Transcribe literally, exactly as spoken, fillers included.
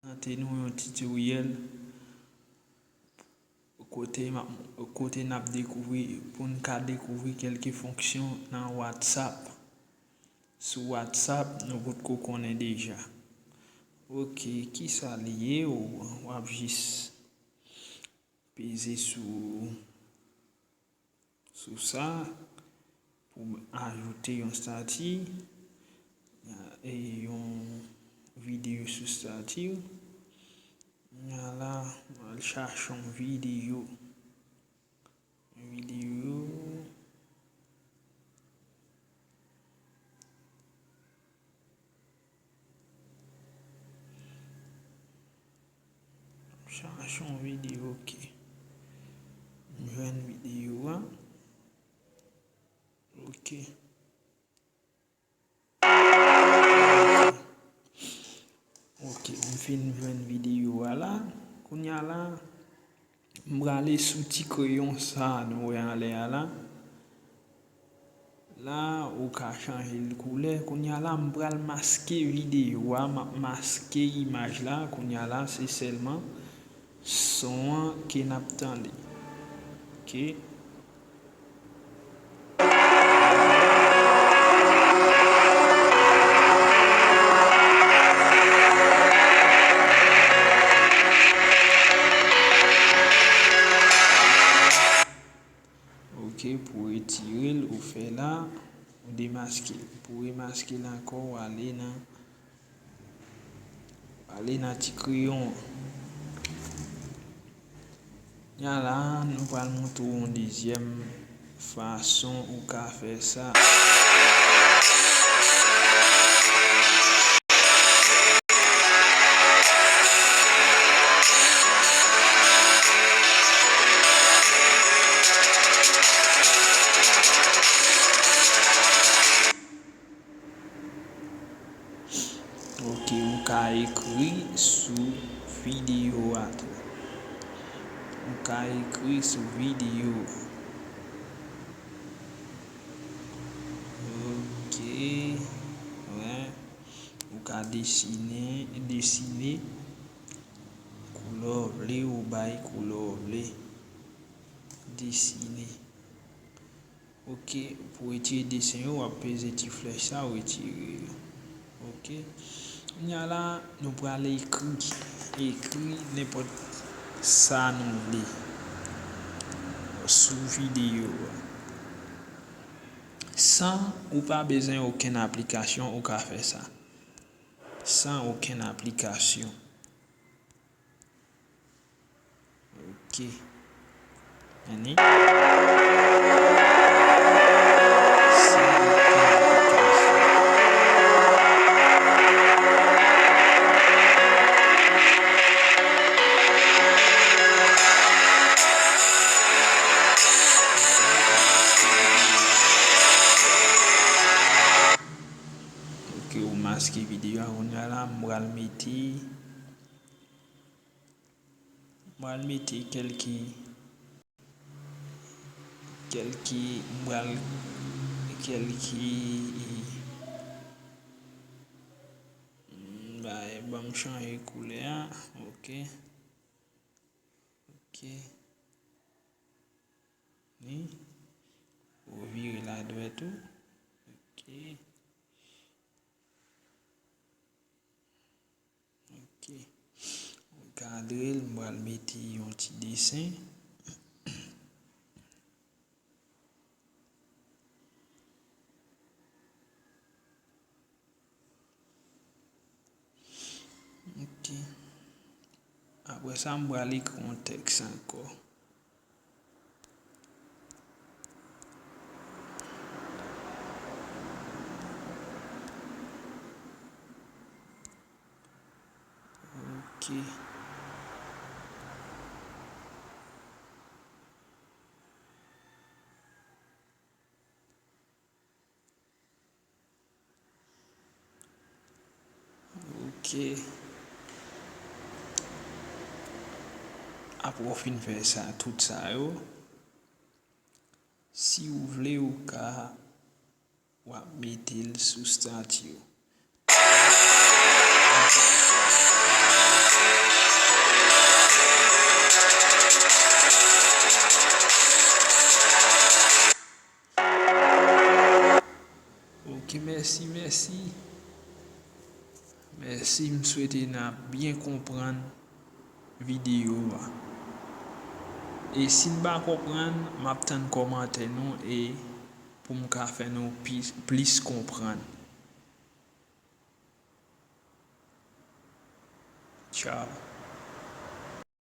prezante nou yon titoryèl kote m ap, kote n ap dekouvri, pou n ka dekouvri kèlke fonksyon nan WhatsApp. Sou WhatsApp, nou potko konnen deja. Ok, kisa li ye? W, w ap jis peze sou, sou sa pou ajoute yon estati, e yon videyo sou estati. Ala, m al chache yon videyo. Videyo. Chache yon videyo, ok. M jwenn videyo a. Ok. Ok, m fin jwenn videyo a la. Kounye a la, m prale sou ti kreyon sa a nou wè anlè a la. La, ou ka chanje l koulè. Kounye a la, m pral maske videyo a, m ap maske imaj la. Kounye a la, se sèlman son an ke n ap tande. Ok. Ok, pou retire l, ou fè la, ou demaske l. Pou remaske l ankò, ou ale nan Ale nan ti kreyon an. Kounye a la, nou pral montre w yon dezyèm fason ou ka fè sa. Ok, ou ka ekri sou videyo a tou. Ou ka ekri sou videyo. Ok, wè. Ou ka desine, desine koulè w vle, ou bay koulè w vle. Desine. Ok, pou retire desen yo, w ap peze ti flèch sa, ou retire yo. Ok. Kounye a la, nou pral ekri, ekri nenpòt sa nou vle sou videyo a. San ou pa bezwen okenn aplikasyon, ou ka fè sa. San okenn aplikasyon. Ok. Anni. Ok, ou maske videyo a, kounye a la, m pral mete M pral mete kèlke, kèlke, m pral, kèlke, m bay, ban m chanje koulè a. Ok. Ok. Ni. Ou vire l adwèt ou. Ok. Ok. Gadre l, m pral mete yon ti desen. Ok. Apre sa, m pral ekri yon tèks ankò. Ok. Ok. Apre w fin fè sa, tout sa yo, si w vle, ou ka, w ap mete l sou estati w. Ok, mèsi, mèsi. Mèsi, m swete n ap byen konprann videyo a. E si n pa konprann, m ap tann kòmantè nou e pou m ka fè nou pi- plis konprann. Tchao.